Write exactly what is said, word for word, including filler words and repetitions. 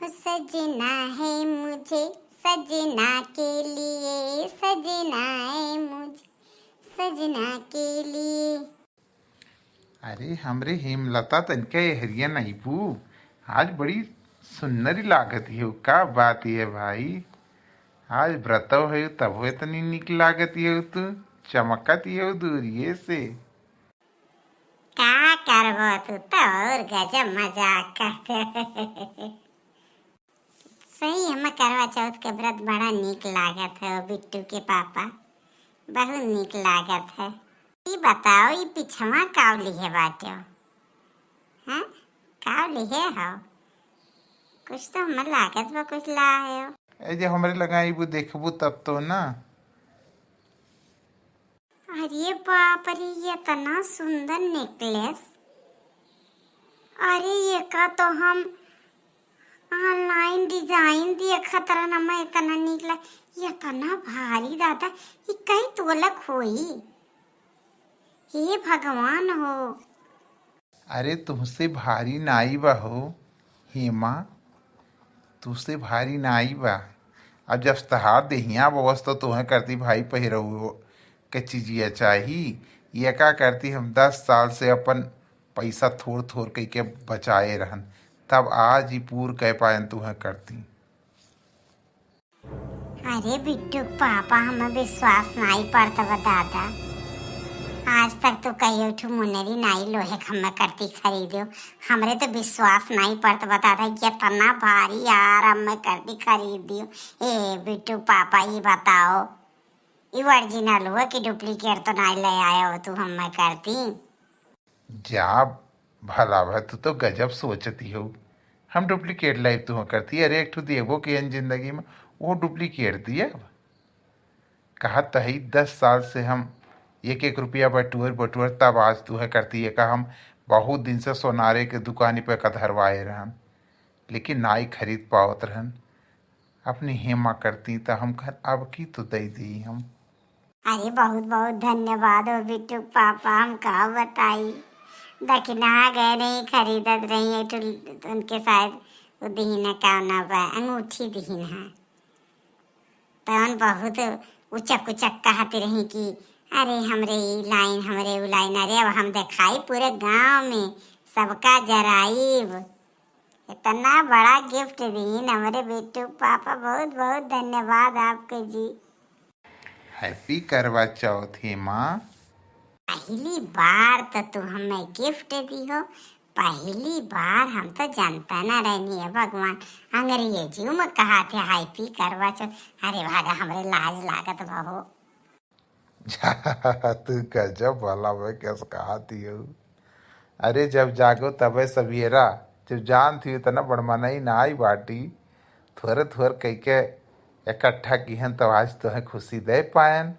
सजना है मुझे, सजना के लिए, सजना है मुझे, सजना के लिए। अरे हमरे हेमलता, तनिका एहरिया अइबू? आज बड़ी सुन्नरी लागत हो। का बात है भाई, आज व्रतव है तब इतनी निक लागत हो तू, चमकत हो दूरिये से। का करबो तू तो और गजब मजाक कर। सही, हमें करवा चौथ के व्रत बड़ा नीक लागत है, बिट्टू के पापा, बहुत नीक लागत है। ई बताओ, ई पिछवा काव लिहे बाटे? हैं? काव लिहे हो? कुछ तो हमें लागत बा, कुछ लाए हो। ए जे हमरे लगा अइबू, देखबू तब तो ना। अरे बाप रे, इतना सुंदर नेकलेस। अरे, ये का तो हम ऑनलाइन डिजाइन देखत रहन, हमें इतना नीक लग, इतना भारी दादा, ई कई तोलक होई? हे भगवान हो। अरे तुहसे भारी नाई बा हो हेमा, तुहसे भारी नाई बा। अब जब तहार देहिया बवस तो तुहें करती भाई पहिरऊ के चीजिया चाही। ये का करती, हम दस साल से अपन पैसा थोड़ थोड़ कइके बचाए रहन, तब आज ही पूर कह पायन तुहें करती। अरे बिट्टू पापा, हमें विश्वास नाई पड़त बा दादा। आज तक तो कहियो ठू मुनेरी नाई लोहे खम्मे करती खरीदियो, हमरे तो विश्वास नाई पड़त बा दादा, इतना भारी हार हमें करती खरीदियो। ए बिट्टू पापा, ये बताओ, ई ओरिजिनल हुआ कि डुप्लीकेट तो नाई ले आया हो तू हमें करती? जा भला भा, तू तो गजब सोचती हो। हम डुप्लीकेट लाइब तुहें करती? अरे एक ठो देबो के जिंदगी में, वो डुप्लीकेट दिया। कहा तही दस साल से हम एक एक रुपया बटुअर बटुअर, तब आज तुहें करती है का। हम बहुत दिन से सोनारे के दुकानी पे का धरवाए रहन, लेकिन नाई खरीद पावत रहन। अपनी हेमा करती त हम कहन अब की तो दे दी हम। अरे बहुत बहुत धन्यवाद हो बिट्टू पापा, हम का बताई, दखिना गए रही खरीदत रही एक ठो, उनके शायद वो दिहिन है, का ना बा, अंगूठी दिहिन है। तवन बहुत उचक उचक कहत रही कि अरे हमरे ई लाइन, हमरे उ लाइन। अरे अब हम देखाई पूरे गांव में, सबका जराइब। इतना बड़ा गिफ्ट दीन हमरे बिट्टू पापा, बहुत बहुत धन्यवाद आपके जी। हैप्पी करवा चौथ हेमा। पहली बार तो तू हमें गिफ्ट दिहो, पहली बार। हम तो जानता ना रहनी है भगवान, अंग्रेजी में कहा थे हैप्पी करवा चौथ। अरे भागा, हमरे लाज लागत बा हो। जा, तू गजब वाला में कैसे कहा दियो। अरे जब जागो तबे सवेरा, जब जानत ही इतना बड़ मनई नाई बाटी, थोरे थोरे कइके इकट्ठा किहन तब आज तोहे खुशी दे पायन।